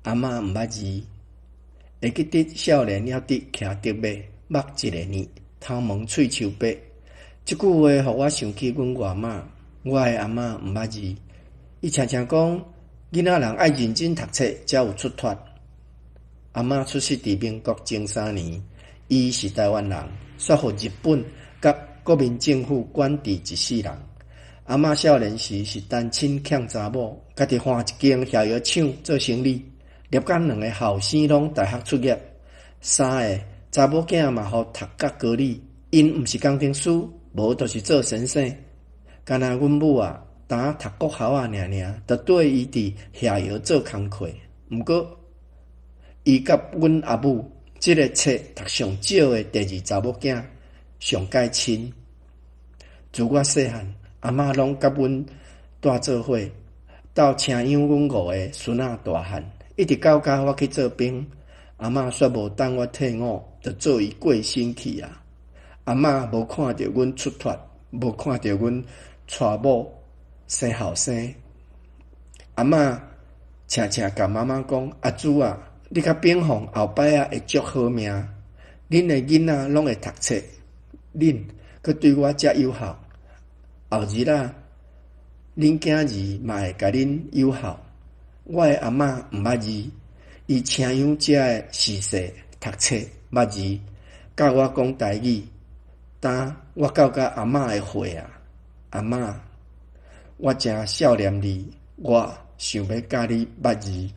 阿嬤毋捌字，會記得少年猶佇騎竹馬，目一个耳，頭毛喙鬚白。這句話予我想起阮外媽，我的阿嬤毋捌字，伊常常講，囡仔人愛認真讀冊，才有出脫。阿嬤出世佇民國前三年，伊是臺灣人，煞予日本佮國民政府管治一世人。阿嬤少年時是單親欠查某，家己看一間蜆藥廠做生理，粒甲兩个後生攏大學出業，三个查某囝嘛予讀甲高理，𪜶毋是工程師，無就是做先生。干焦阮母啊，當讀國校仔爾爾，就綴伊佇蜆藥做工課。毋過，伊佮阮阿母這个冊讀上少的第二查某囝上蓋親。自我細漢，阿嬤攏佮阮蹛做伙，鬥晟養阮五个孫仔大漢，一直到甲我去做兵，阿嬤煞無等我退伍，就做伊過身去啊！阿嬤無看著阮出脫，無看著阮娶某生後生。阿嬤常常共媽媽講：阿珠啊，你佮炳鳳後擺仔會足好命，恁的囡仔攏會讀冊，恁閣對我遮友好。後日仔，恁囝兒嘛會共恁友好。我的阿嬤毋捌字，伊晟養遮的時勢讀冊捌字，教我講台語。當我到佮阿嬤的歲啊，阿嬤，我誠少念你，我想欲教你捌字。